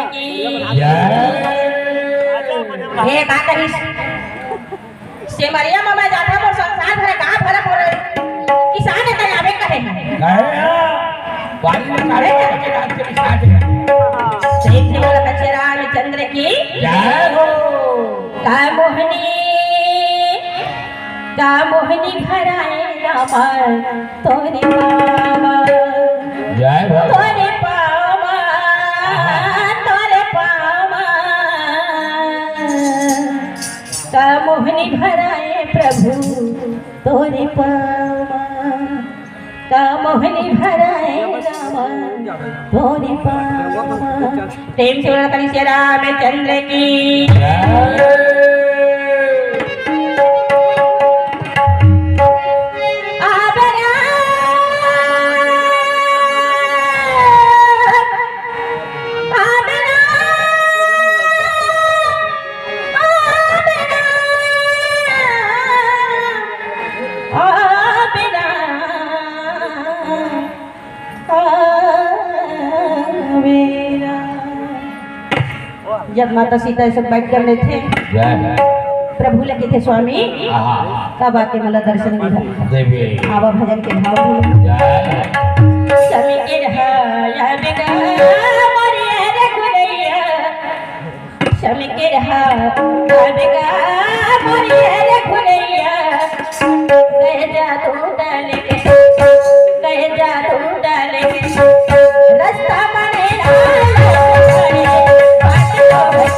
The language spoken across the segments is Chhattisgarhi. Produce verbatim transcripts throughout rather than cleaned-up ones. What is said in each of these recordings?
हे का कहिस? सेमरिया म मैं जाथव, मोर संसार भर, गाँव भर मोर किसान हे, तैं आबे कहे। कहे ना, बारी में काले बाबा के राज के निशान है। जय श्री बोलो कच्चे रामचंद्र की। जय हो। का मोहनी, का मोहनी भराए रामा तोरे पावा। जय हो। तोरे पावा, तोरे पावा। का मोहनी भराए प्रभु तोरे पावा। का मोहनी भराए रामा तोरे पावा। प्रेम से बोलो कच्चे रामचंद्र की। आबे राम, आबे राम, आबे राम, आबे राम, आबे राम। जब माता सीता ऐसे बैठ कर लेथे, जय। प्रभु ले कहिथे, "स्वामी, आहा। का बात के मोला दर्शन दिहा।" देवी। आवा भजन के भाव में। जय। स्वामी के रहा, या बेटा, मोरे रे गुरैया। स्वामी के रहा, या बेटा, मोरे रे गुरैया। कह जा तू डाल के, कह जा तू डाल के। रास्ता बने ना, बने, बात तो बने।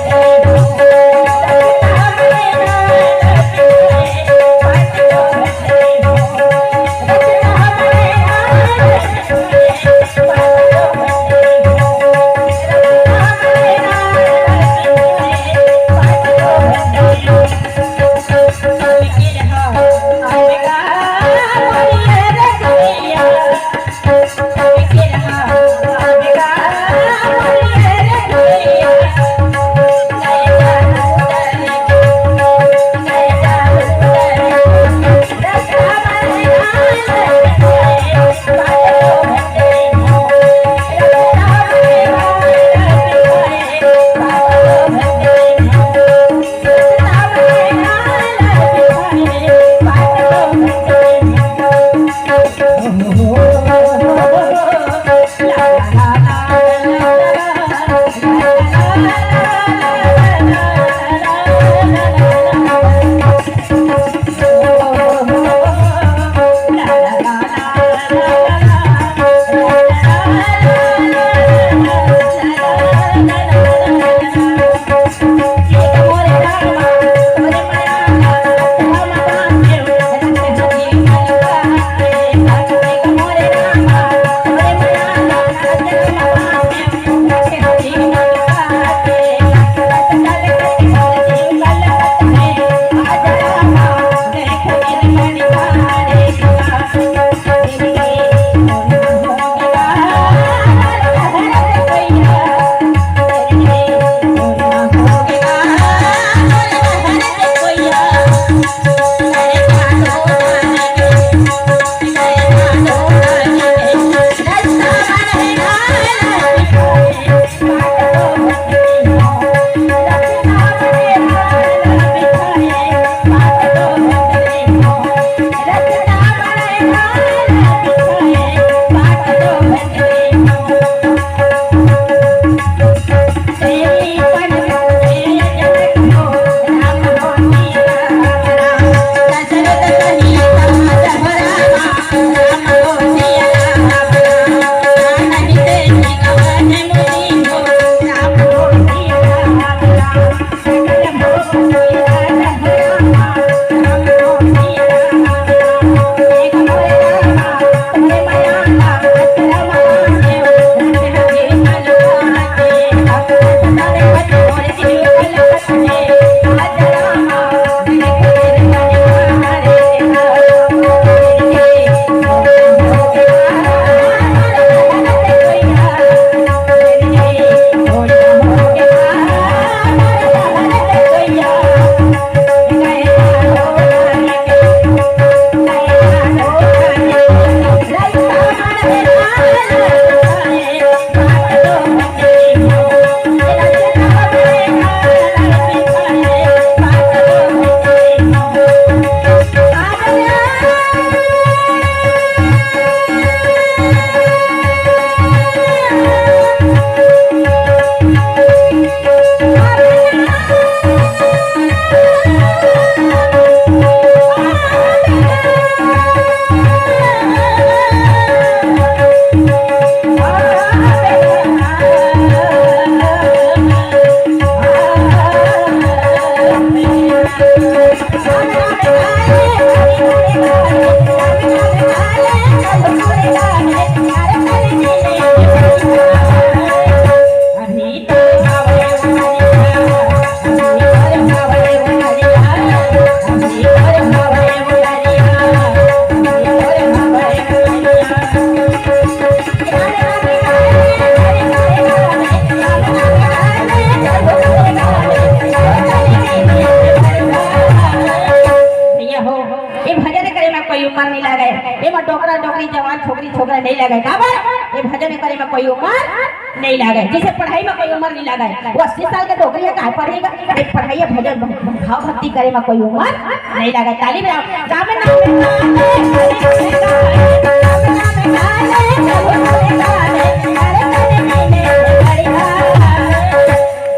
कोई उमर नइ लागय, जइसे पढ़ई म कोई उमर नइ लागय। वो अस्सी साल के डोकरी ह काय पढ़ही गा? एक पढ़ई ह, भजन, भाव भक्ति करे म कोई उमर नइ लागय। ताली बजाव। राम नाम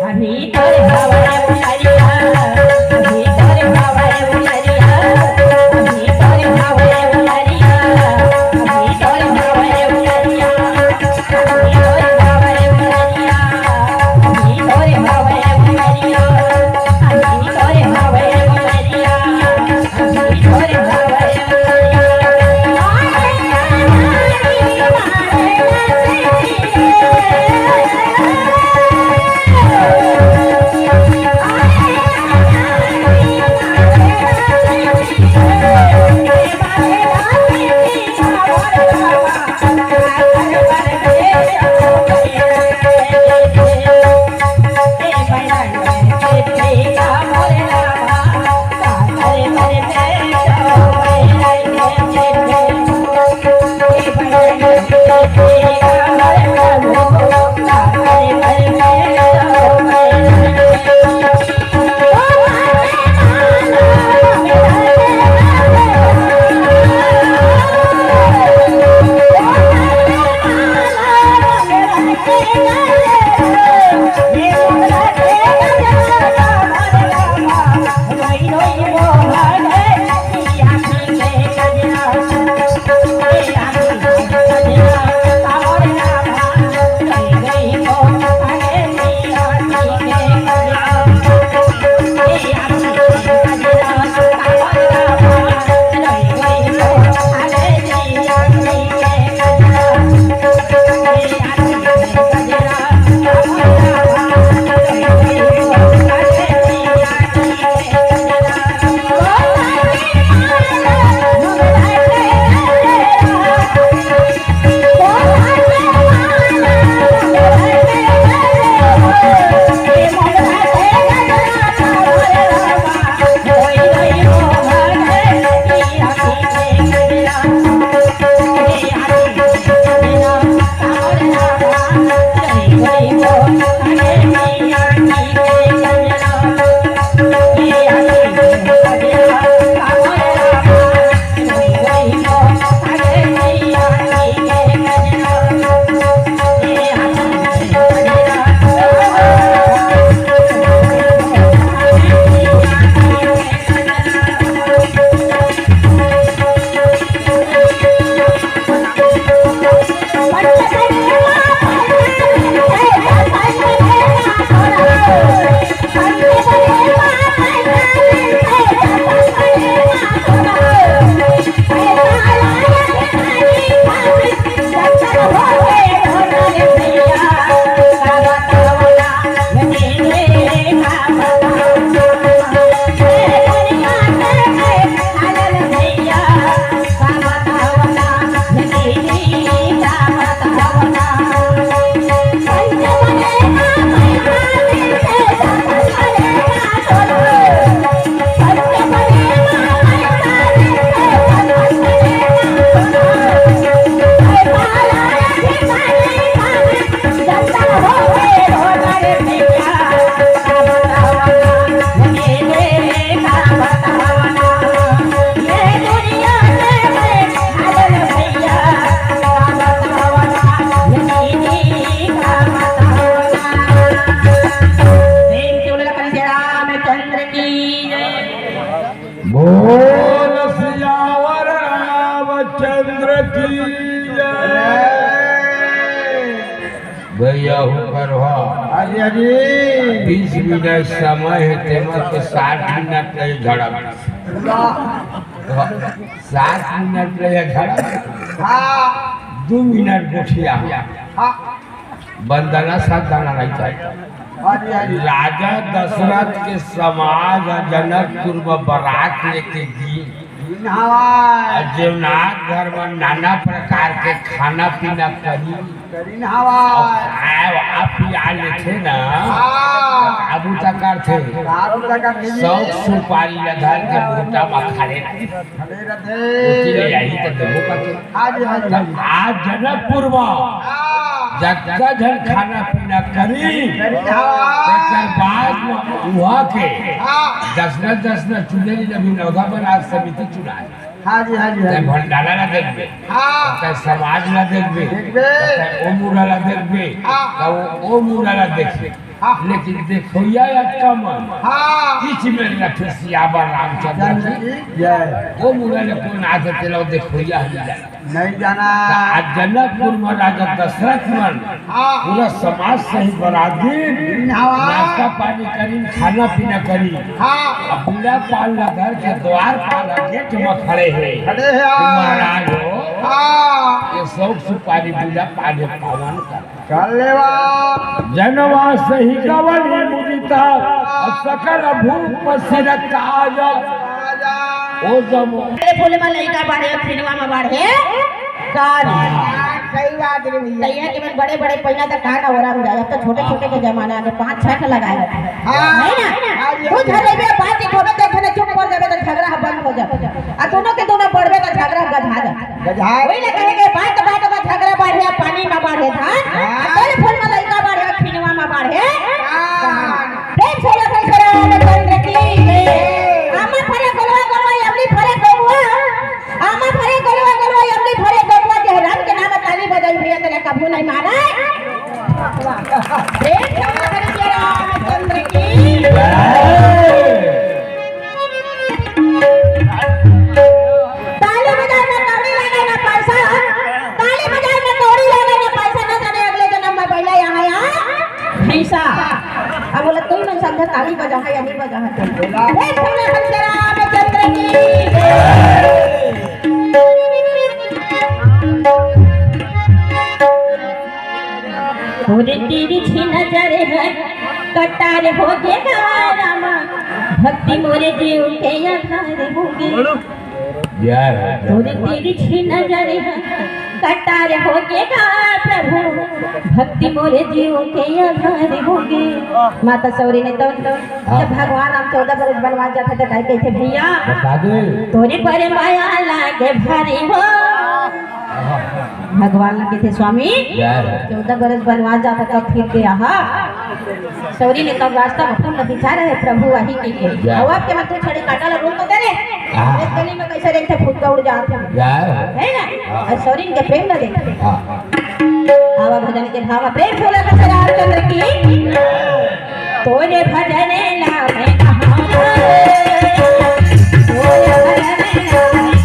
अभी तोरे भावय उमरिया, अभी तोरे भावय उमरिया, अभी तोरे भावय उमरिया, अभी तोरे भावय उमरिया, अभी तोरे भावय उमरिया, अभी तोरे भावय उमरिया, अभी तोरे भावय उमरिया। प्रेम से बोलो लखन श्री रामचंद्र की जय। बोल सियावर रामचंद्र की जय। भैया हो करवा। हाँ जी, हाँ जी। बीस मिनट समय हे, तेमा तो साठ मिनट ले झड़प। वाह। सात मिनट ले ये झगड़ा, हाँ। दू मिनट गोठिया। हाँ। बंदना सात दाना नहीं चाहिए। हाँ जी, हाँ जी। राजा दशरथ के समाज ह जनकपुर में बारात लेके गिन। गिन हवय। अउ जेवनाथ घर में नाना प्रकार के खाना पीना करी। करिन हवय। अउ खाए आप ही आ लेथे ना। हाँ। अब उता करथे। हाँ, उता करथे जी। सौ सुपारी ल धर के लोटा म खड़े रथे। खड़े रथे। उती ले आही त देबो करथे। हाँ जी, हाँ जी, त हाँ जी। आज जनकपुर म हाँ। जतका झन खाना पीना करी, हाँ। तेकर बाद म उहाँ के हाँ। जसना जसना चुनेरी ल भी नवधा बनात समिति चुनाय। हाँ जी, हाँ जी, हाँ तैं जी। भंडारा ला देखबे, हाँ। तैं समाज ला देखबे, देखबे। तैं ओ मुड़ा ला देखबे, हाँ। त ओ, ओ मुड़ा ला देखबे। हाँ। लेकिन देखोइया अतका मन, हाँ। इच में रखे सियावर रामचंद्र जी। जय। ओ मुड़ा ले कोन आथे तेला देखोइया हम जाना। नहीं जाना। त आज जनकपुर में राजा दशरथ मन हाँ। पूरा समाज सहित बरादरीन हाँ। नाश्ता पानी करीन, खाना पीना करीन। हाँ। अब बूढ़ा पाल ला घर के द्वारपाल गेट में खड़े हे। खड़े हे। कि महाराज हो, हाँ। ये सौंफ सुपारी बूढ़ा पाल हे पावन कर। कर लेवा। जनवासहि कवनी मुदिता, अउ सकल भूप सिर काज। ओ जम। अरे फूल में लइका बाढ़े, फिनवा में बाढ़े, काज। हाँ, सही बात रे भैया। तैया के मन बड़े बड़े पहिला त का ना ओरा में जाए, अब तो छोटे छोटे के जमाना आ गए, पाँच छह के लगाए रहते हैं। हाँ। है ना? हाँ, ये तू झगड़े में बात एक होबे, तो घने चुप कर देबे, तो झगड़ा बंद हो जाता। आ दोनों के दोनों बढ़बे, तो झगड़ा गधा जाता। गधा। वही ना कहे के बात बात में झगड़ा बाढ़े, पानी में बाढ़े धान, हाँ। आ तेल फूल में लइका बाढ़े, खिनवा में बाढ़े। हाँ। प्रेम से बोलो, प्रेम से बोलो, रामचंद्र की जय। आमा फरे गोलवा गोलवा, अमली फरे गोलवा। आमा फरे गोलवा गोलवा, अमली फरे गोलवा, जे राम के नाम ताली बजाई भैया, तेरे कभू नहीं मारा। प्रेम से बोलो, रामचंद्र की जय। ताली बजाए में कौड़ी लगे ना पैसा, ताली बजाए में कौड़ी लगे ना पैसा, ना जाने अगले जन्म में पहले यहाँ यहाँ भैंसा। अब बोला, तू ही मन समझा, ताली बजा है या नहीं बजा है? बोला। हे भोले हंस रामचंद्र की। तोरे तिरछी नजर हे, कटार हो गे गा रामा, भक्ति मोरे जीव के आधार हो गे। जय हो। तोरे तिरछी नजर हे, कटार हो गे गा प्रभु, भक्ति मोरे जीव के आधार हो गे। माता सौरी ने तो हाँ। जब भगवान राम चौदह बरस बनवास जाथे त काय कहिथे भैया? बता दे। तोरे पर माया लागे भारी हो। भगवान ला कहिथे, स्वामी, जय हो। चौदह बरस बनवास जाथा, तब फिर के आहा। सौरी ने तब रास्ता में फूल बिछा रहे, प्रभु आही कहिके। जय हो। अब आपके मन तू छड़ी काटा ला रोक तो दे रे। हाँ। एक गली में कैसे रेंगथे, फुटका उड़ जात हे। जय हो। है ना? हाँ। अउ सौरी के प्रेम ला देख। हाँ। आवा भजन के भाव, प्रेम से बोला तो रामचंद्र की। तोरे भजन ला मैं कहाँ, तोरे भजन ला मैं कहाँ।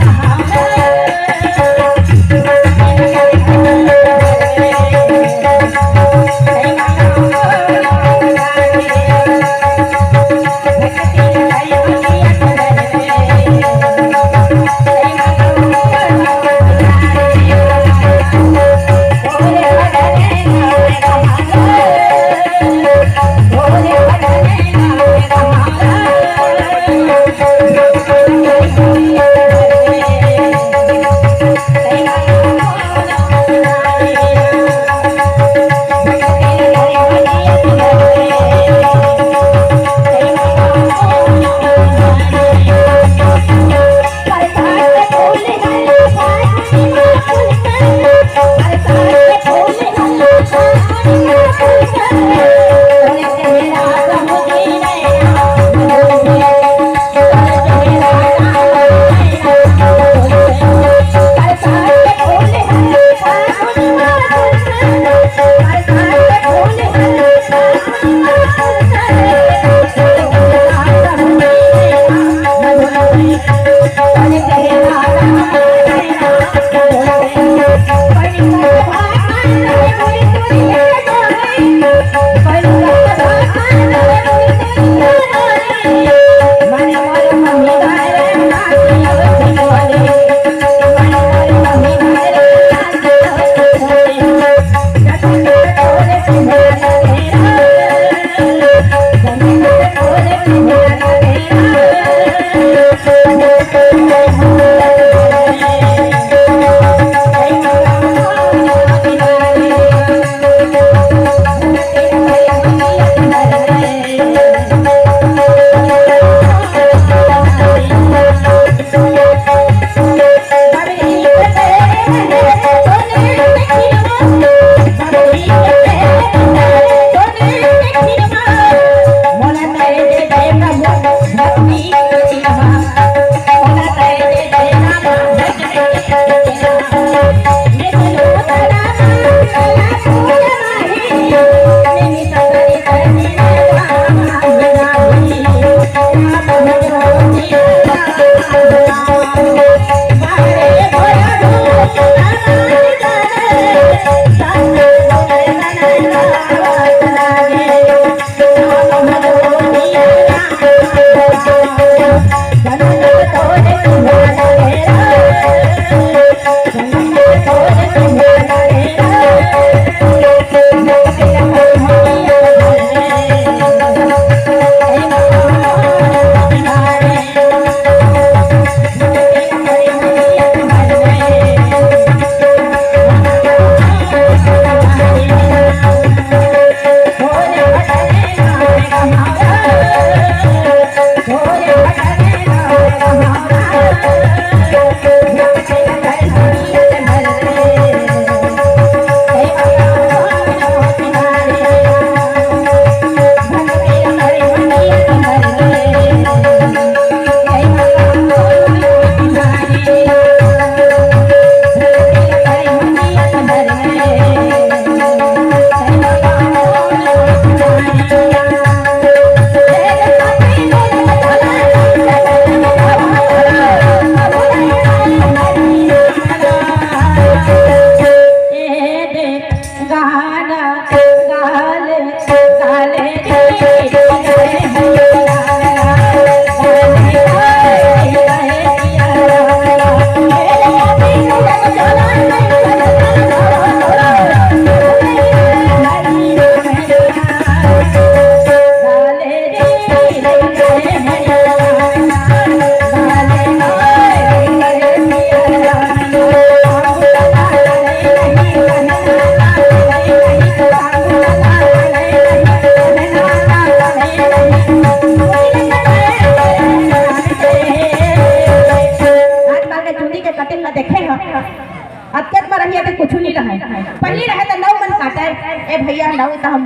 जाओ तो हम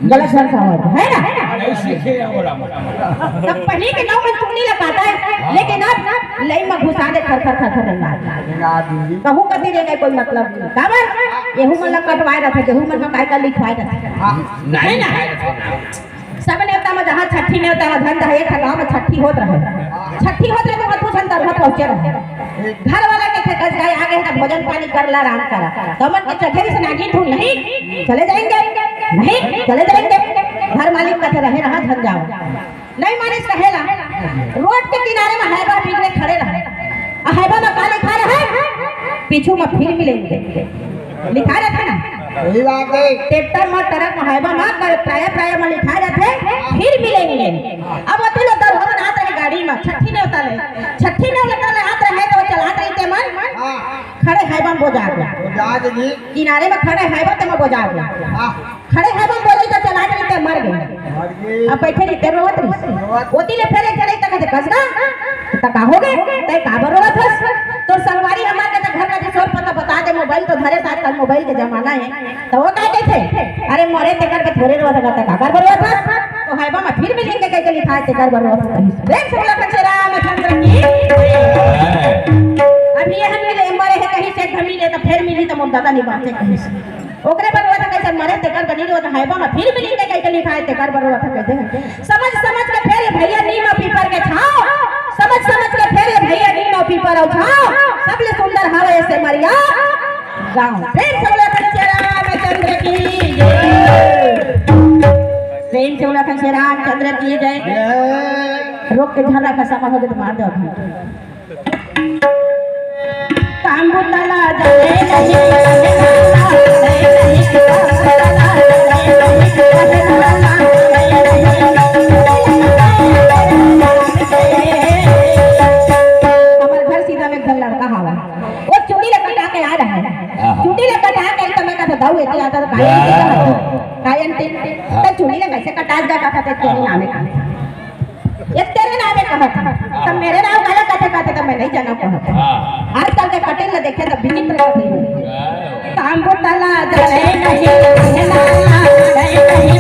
गलत शब्द समझ, है ना? नहीं सीखे हैं बोला। तब पहले के नौ मन चुन्नी लगाता है, लेकिन अब लाइन में घुसा दे, खर खर खर खर रेंगा। रेंगा दीदी। कहूँ कभी रेंगा कोई मतलब नहीं। काबर? एहू मन ला कटवाए रहते, गेहूं मन में काय का लिखवाए रहते। नहीं है ना? सब नेवता में जहाँ छठी नेवता में धन रहे, एक गांव में छठी होत रहे। छठी होत रहे तो मधु झन दरभा पहुंचे रहे। घर वाला के थे, "कस गाय आ गए हैं, भोजन पानी कर ला, आराम करा।" तो मन के चढ़े से नागिन धुन नहीं, "चले जाएंगे, नहीं, चले जाएंगे।" घर मालिक कथे, "रहे रहा, झन जाओ।" नहीं मानिस कहेला, रोड के किनारे में हैबा बिगड़े खड़े रहे। आ हैबा में का लिखा रहे? "पीछू में फिर मिलेंगे।" लिखा रहथे ना। सही बात है। ट्रैक्टर में, ट्रक में, हैबा में कर-, प्राय, प्राय में लिखा रहथे, "फिर मिलेंगे।" अब ओती लो दरभा में आत रहे गाड़ी में, छठी नेवता ले। छठी नेवता ले आत रहे तो चलात रहिते मन। हाँ। खड़े हैबा में बोजा गया। बोजा दे जी। किनारे में खड़े हैबा ते में बोजा गया। हाँ। खड़े हैबा में बोजे तो चलात रहिते मर गए। मर गए। अब बैठे रहिते रोवत रहिस। रोवत। ओती ले फेर एक जने तक कहते, "कस गा, त का हो गए? तय का बर रोवत हस? तोर संगवारी हमार के त घर का जे शोर पता बता दे, मोबाइल तो धरे साथ, कल मोबाइल के जमाना है।" तो वो का कहते, "अरे मरे तेकर के थोड़े रोवत हस, त का बर रोवत हस?" तो हैबा में फिर मिलेंगे कह के लिखा है, तेकर बर रोवत हस। प्रेम से बोला पंचे रामचंद्र की। अब ये हम मिले, मरे है कहीं से, हम मिले तो फिर मिली तो मोर दादा नहीं बांचे कहीं से। ओकरे बर रोवत कइसे मरे, तेकर बर नहीं रोवत, हैबा में फिर मिलेंगे कइसे लिखा है, तेकर बर रोवत कइसे। समझ समझ के फेर ये भैया नीम अउ पीपर के छाँव, समझ समझ के फेर ये भैया नीम अउ पीपर अउ छाँव, सबले सुंदर हवे ये सेमरिया गाँव। प्रेम से बोला पंचे रामचंद्र की जय। प्रेम से बोला पंचे रामचंद्र की जय। जय। रोक के झर्रा का समा हो गए तो मार दो अभी। काम बुतला जाए नहीं, हमर घर सीधा में एक झन लड़का हवा, वो चुन्नी ले कटा के आ रहा है। हाँ, हाँ। चुन्नी ले कटा के तो मैं कहता, "दाऊ, एती आता तो काहे नहीं कटा?" हाँ। काहे नहीं? हाँ। तो चुन्नी ले कैसे कटा जा, कहता, "तेरे नाम है।" ये तेरे नाम है कहत, तो मेरे नाम काला कहते कहते तो मैं नहीं जाना कहत। हाँ। आजकल के कटिंग में देखे तो विचित्र कटिंग। काम बुतला जाए नहीं, नहीं, नहीं,